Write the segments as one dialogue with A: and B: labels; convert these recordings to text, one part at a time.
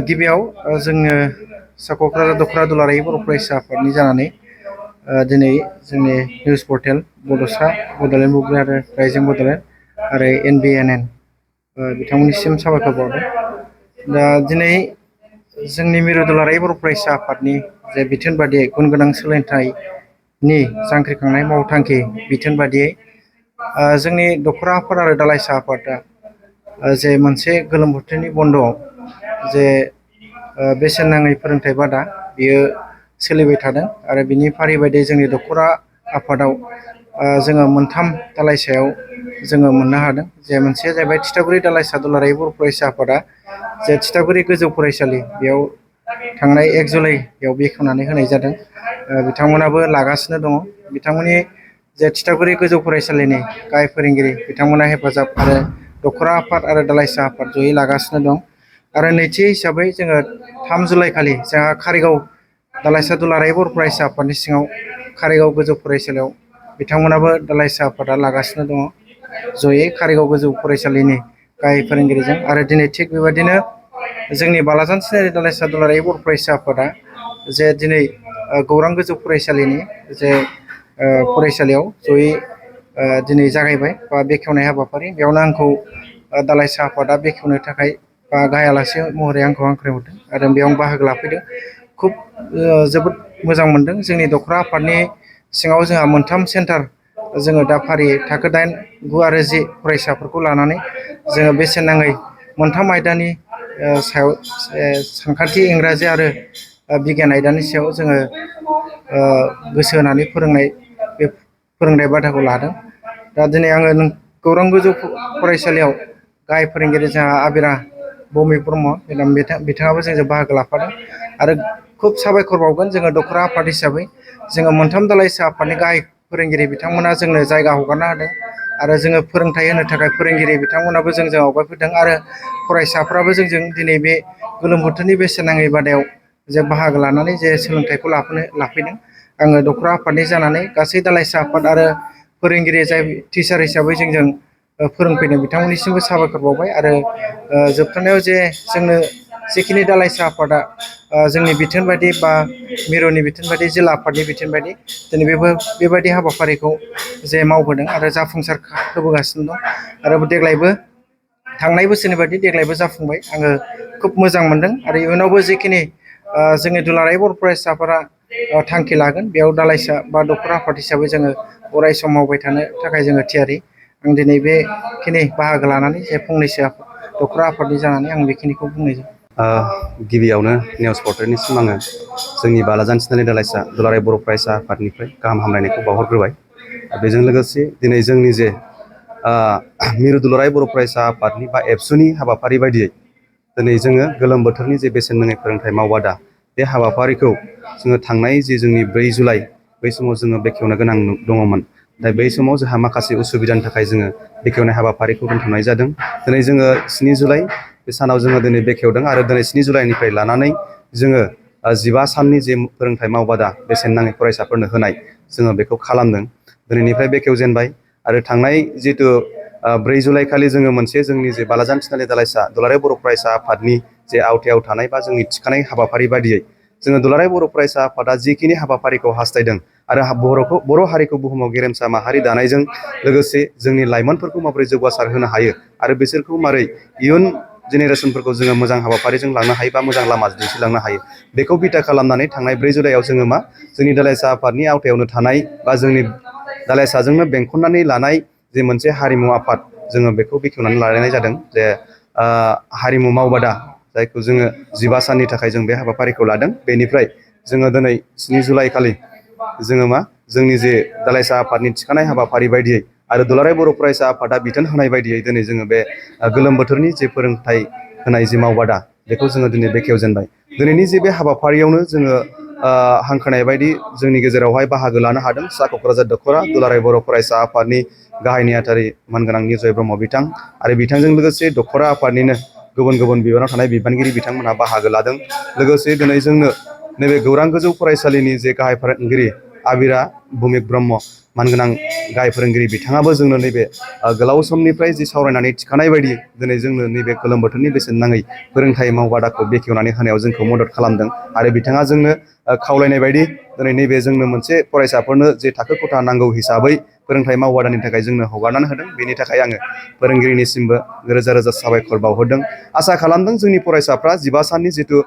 A: गिबियाव जोङो क'क्राझार दख'रा दुलाराय बर' फरायसा आफादनि जानानै दिनै जोंनि निउस पर्टेल बड'सा, बड'लेण्ड बुब्लि आरो रायजों बड'लेण्ड आरो NBNN बिथांमोननिसिम साबायखर बावदों। दा दिनै जोंनि मिरु दुलाराय बर' फरायसा आफादनि जे बिथोन बादियै गुन गोनां सोलोंथाइनि जांख्रिखांनाय मावथांखि बिथोन बादियै जोंनि दख'रा आफाद आरो दालाइसा आफादा जे मोनसे गोलोम बोथोरनि बन्द'आव जे बेसेन नाङै फोरोंथाइ बादा बियो सोलिबाय थादों आरो बिनि फारि बायदियै जोंनि दख'रा आफादाव जोङो मोनथाम दालाइसायाव जोङो मोननो हादों। जे मोनसेया जाहैबाय थिथागुरि दालाइसा दुलाराय बर' फरायसा आफादा जे थिथागुरि गोजौ फरायसालि बेयाव थांनाय 1 जुलाइयाव बेखेवनानै होनाय जादों। बिथांमोनाबो लागासिनो दङ। बिथांमोननि जे थिथागुरि गोजौ फरायसालिनि गाहाय फोरोंगिरि बिथांमोना हेफाजाब आरो दख'रा आफाद आरो दालाइसा आफाद जयै लागासिनो दं। आरो नैथि हिसाबै जोङो 3 जुलाइ खालि जोंहा कारिगाव दालाइसा दुलाराय बर' फरायसा आफादनि सिङाव कारिगाव गोजौ फरायसालियाव बिथांमोनाबो दालाइसा आफादा लागासिनो दङ जयै कारिगाव गोजौ फरायसालिनि गाहाय फोरोंगिरिजों। आरो दिनै थिग बेबायदिनो जोंनि बालाजान सिनारि दालाइसा दुलाराय बर' फरायसा आफादा जे दिनै गौरां गोजौ फरायसालिनि जे फरायसालियाव जयै दिनै जागायबाय बा बेखेवनाय हाबाफारि। बेयावनो आंखौ दालाइसा आफादा बेखेवनो थाखाय बा गाहाय आलासि महरै आंखौ हांख्रायहरदों आरो बेयाव बाहागो लाफैदों। खुब जोबोद मोजां मोनदों। जोंनि दख'रा आफादनि सिङाव जोंहा मोनथाम सेन्टार जोङो दा फारियै थाखो 8, 9 आरो 10 फरायसाफोरखौ लानानै जोङो बेसेन नाङै मोनथाम आयदानि सायाव सानखान्थि, इंराजि आरो बिगियान आयदानि सायाव जोङो गोसो होनानै बे फोरोंनाय बादाखौ लादों। दा दिनै आङो गौरां गोजौ फरायसालियाव गाहाय फोरोंगिरि जोंहा आबिरा भौमिक ब्रह्म बिथाङाबो जोंजों बाहागो लाफादों। आरो खुब साबायखर बावगोन जोङो दख'रा आफाद हिसाबै जोङो मोनथाम दालाइसा आफादनि गाहाय फोरोंगिरि बिथांमोना जोंनो जायगा हगारना होदों आरो जोङो फोरोंथाइ होनो थाखाय फोरोंगिरि बिथांमोनाबो जोंजों आवगायफैदों आरो फरायसाफ्राबो जोंजों दिनै बे गोलोम बोथोरनि बेसेन नाङै बादायाव जे बाहागो लानानै जे सोलोंथाइखौ लाफैदों। आङो दख'रा आफादनि जानानै गासै दालाइसा आफाद आरो फोरोंगिरि जाय टिचार हिसाबै जोंजों फोरोंफैदों बिथांमोननिसिमबो साबायखर बावबाय। आरो जोबथारनायाव जे जोंनो जेखिनि दालाइसा आफादा जोंनि बिथोन बायदि बा मिरुनि बिथोन बायदि जिल्ला आफादनि बिथोन बायदि दिनै बेबायदि हाबाफारिखौ जे मावबोदों आरो जाफुंसार होबोगासिनो दं। आरो देग्लायबो थांनाय बोसोरनि बायदि देग्लायबो जाफुंबाय। आङो खुब मोजां मोनदों आरो इयुनावबो जिखिनि जोंनि दुलाराय बर' फरायसा आफादा थांखि लागोन बेयाव दालाइसा बा दख'रा आफाद हिसाबै जोङो अराय सम मावबाय थानो थाखाय जोङो थियारि। आं दिनै बेखिनि बाहागो लानानै जे फंनैसो दख'रा आफादनि जानानै आं बेखिनिखौ बुंनाय जाबाय।
B: गिबियावनो निउस पर्टेलनिसिम आङो जोंनि बालाजान सिनारि दालाइसा दुलाराय बर' फरायसा आफादनिफ्राय गाहाम हामलायनायखौ बावहरग्रोबाय। बेजों लोगोसे दिनै जोंनि जे मिरु दुलाराय बर' फरायसा आफादनि बा एबसुनि हाबाफारि बायदियै दिनै जोङो गोलोम बोथोरनि जे बेसेन नाङै फोरोंथाइ मावबादा बे हाबाफारिखौ जोङो थांनाय जे जोंनि 4 जुलाइ बै समाव जोङो बेखेवनो गोनां दङमोन। दा बै समाव जोंहा माखासे उसुबिदानि थाखाय जोङो बेखेवनाय हाबाफारिखौ दोनथ'नाय जादों। दिनै जोङो 7 जुलाइ बे सानाव जोङो दिनै बेखेवदों आरो दिनै 7 जुलाइनिफ्राय लानानै जोङो 15 साननि जे फोरोंथाइ मावबादा बेसेन नाङै फरायसाफोरनो होनाय जोङो बेखौ खालामदों। दिनैनिफ्राय बेखेवजेनबाय आरो थांनाय जिथु 4 जुलाइ खालि जोङो मोनसे जोंनि जे बालाजान सिनारि दालाइसा दुलाराय बर' फरायसा आफादनि जे आवथायाव थानाय बा जोंनि थिखानाय हाबाफारि बादियै जोङो दुलाराय बर' फरायसा आफादा जिखिनि हाबाफारिखौ हास्थायदों आरो बर' हारिखौ बुहुमाव गेरेमसा माहारि दानायजों लोगोसे जोंनि लाइमोनफोरखौ माबोरै जौगासार होनो हायो आरो बिसोरखौ माबोरै इयुन जेनेरेसनफोरखौ जोङो मोजां हाबाफारिजों लांनो हायो बा मोजां लामा दिन्थिलांनो हायो बेखौ बिथा खालामनानै थांनाय 4 जुलाइआव जोङो जोंनि दालाइसा आफादनि आवथायावनो थानाय बा जोंनि दालाइसाजोंनो बेंखननानै लानाय जे मोनसे हारिमु आफाद जोङो बेखौ बेखेवनानै लानाय जादों। जे हारिमु मावबादा जायखौ जोङो 15 साननि थाखाय जों बे हाबाफारिखौ लादों। बेनिफ्राय जोङो दिनै 7 जुलाइ खालि जोङो जोंनि जे दालाइसा आफादनि थिखानाय हाबाफारि बायदियै आरो दुलाराय बर' फरायसा आफादा बिथोन होनाय बायदियै दिनै जोङो बे गोलोम बोथोरनि जे फोरोंथाइ होनाय जे मावबादा बेखौ जोङो दिनै बेखेवजेनबाय। दिनैनि जे बे हाबाफारियावनो जोङो हांख्रायनाय बायदि जोंनि गेजेरावहाय बाहागो लानो हादों सा क'क्राझार दख'रा दुलाराय बर' फरायसा आफादनि गाहाय नेहाथारि मानगोनां निजय ब्रह्म बिथां आरो बिथांजों लोगोसे दख'रा आफादनिनो गुबुन गुबुन बिबानाव थानाय बिबानगिरि बिथांमोनहा बाहागो लादों। लोगोसे दिनै जोंनो नैबे गौरां गोजौ फरायसालिनि जे गाहाय फोरोंगिरि आबिरा भौमिक ब्रह्म मानगोनां गाहाय फोरोंगिरि बिथाङाबो जोंनो नैबे गोलाव समनिफ्राय जि सावरायनानै थिखानाय बायदि दिनै जोंनो नैबे गोलोम बोथोरनि बेसेन नाङै फोरोंथाइ मावबादाखौ बेखेवनानै होनायाव जोंखौ मदद खालामदों आरो बिथाङा जोंनो खावलायनाय बायदि दिनै नैबे जोंनो मोनसे फरायसाफोरनो जे थाखो खथा नांगौ हिसाबै फोरोंथाइ मावबादानि थाखाय जोंनो हगारनानै होदों बेनि थाखाय आङो फोरोंगिरिनिसिमबो रोजा रोजा साबायखर बावहरदों आसा खालामदों जोंनि फरायसाफ्रा 15 साननि जिथु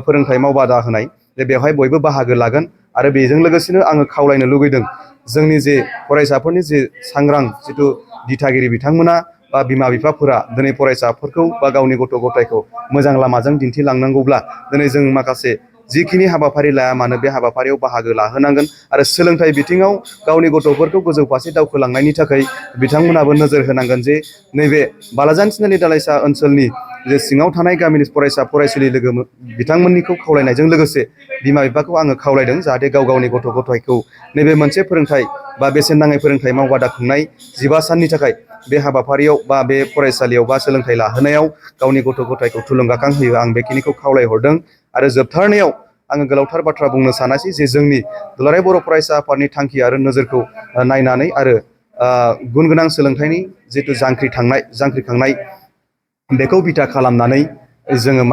B: फोरोंथाइ मावबादा होनाय जे बेवहाय बयबो बाहागो लागोन आरो बेजों लोगोसेनो आङो खावलायनो लुगैदों जोंनि जे फरायसाफोरनि जे सांग्रां जिथु दिथागिरि बिथांमोना बा बिमा बिफाफोरा दिनै फरायसाफोरखौ बा गावनि गथ' गथायखौ मोजां लामाजों दिन्थिलांनांगौब्ला दिनै जों माखासे जिखिनि हाबाफारि लाया मानो बे हाबाफारियाव बाहागो लाहोनांगोन आरो सोलोंथाइ बिथिङाव गावनि गथ'फोरखौ गोजौ फारसे दावखोलांनायनि थाखाय बिथांमोनाबो नोजोर होनांगोन जे नैबे बालाजान थिनालि दालाइसा ओनसोलनि जे सिङाव थानाय गामिनि फरायसा फरायसुलि लोगो बिथांमोननिखौ खावलायनायजों लोगोसे बिमा बिफाखौ आङो खावलायदों जाहाथे गाव गावनि गथ' गथायखौ नैबे मोनसे फोरोंथाइ बा बेसेन नाङै फोरोंथाइ मावबादा खुंनाय 15 साननि थाखाय बे हाबाफारियाव बा बे फरायसालियाव बा सोलोंथाइ लाहोनायाव गावनि गथ' गथायखौ थुलुंगाखां होयो आं बेखिनिखौ खावलायहरदों आरो जोबथारनायाव आङो गोलावथार बाथ्रा बुंनो सानासै जे जोंनि दुलाराय बर' फरायसा आफादनि थांखि आरो नोजोरखौ नायनानै आरो गुन गोनां सोलोंथाइनि जिथु जांख्रिखांनाय बेखौ बिथा खालामनानै जोङो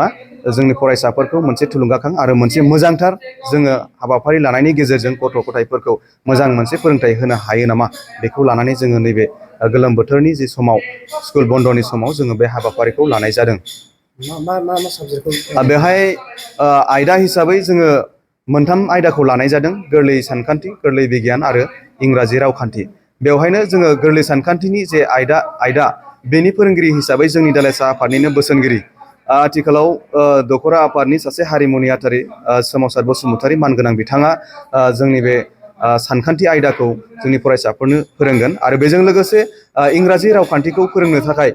B: जोंनि फरायसाफोरखौ मोनसे थुलुंगाखां आरो मोनसे मोजांथार जोङो हाबाफारि लानायनि गेजेरजों गथ' गथायफोरखौ मोजां मोनसे फोरोंथाइ होनो हायो नामा बेखौ लानानै जोङो नैबे गोलोम बोथोरनि जि समाव स्कुल बन्द'नि समाव जोङो बे हाबाफारिखौ लानाय जादों बेवहाय आयदा हिसाबै जोङो मोनथाम आयदाखौ लानाय जादों गोरलै सानखान्थि गोरलै बिगियान आरो इंराजि रावखान्थि बेवहायनो जोङो गोरलै सानखान्थिनि जे आयदा बेनि फोरोंगिरि हिसाबै जोंनि दालाइसा आफादनिनो बोसोनगिरि आथिखालाव दख'रा आफादनि सासे हारिमु नेहाथारि सोमावसार बसुमतारी मानगोनां बिथाङा जोंनि बे सानखान्थि आयदाखौ जोंनि फरायसाफोरनो फोरोंगोन आरो बेजों लोगोसे इंराजि रावखान्थिखौ फोरोंनो थाखाय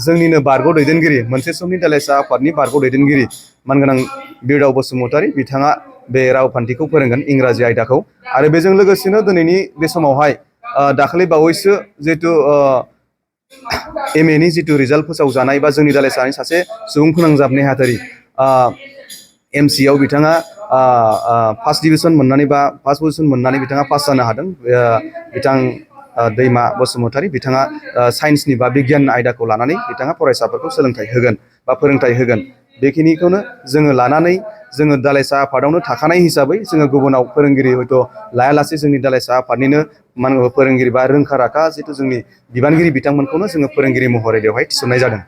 B: जोंनिनो बारग' दैदेनगिरि मोनसे समनि दालाइसा आफादनि बारग' दैदेनगिरि मानगोनां बिरदाव बसुमतारी बिथाङा बे रावखान्थिखौ फोरोंगोन इंराजि आयदाखौ आरो बेजों लोगोसेनो दिनैनि बे समावहाय दाखालि बावैसो जिहेतु MA नि जिथु रिजाल्ट फोसावजानाय बा जोंनि दालाइसानि सासे सुबुं फोनांजाब नेहाथारि MC आव बिथाङा फार्स्ट डिभिजन मोननानै बा फार्स्ट पजिसन मोननानै बिथाङा पास जानो हादों बिथां दैमा बसुमतारी बिथाङा साइन्सनि बा बिगियान आयदाखौ लानानै बिथाङा फरायसाफोरखौ सोलोंथाइ होगोन बा फोरोंथाइ होगोन बेखिनिखौनो जोङो लानानै जोङो दालाइसा आफादावनो थाखानाय हिसाबै जोङो गुबुनाव फोरोंगिरि हयथ' लायालासे जोंनि दालाइसा आफादनिनो फोरोंगिरि बा रोंखा राखा जिथु जोंनि बिबानगिरि बिथांमोनखौनो जोङो फोरोंगिरि महरै बेवहाय थिसननाय जादों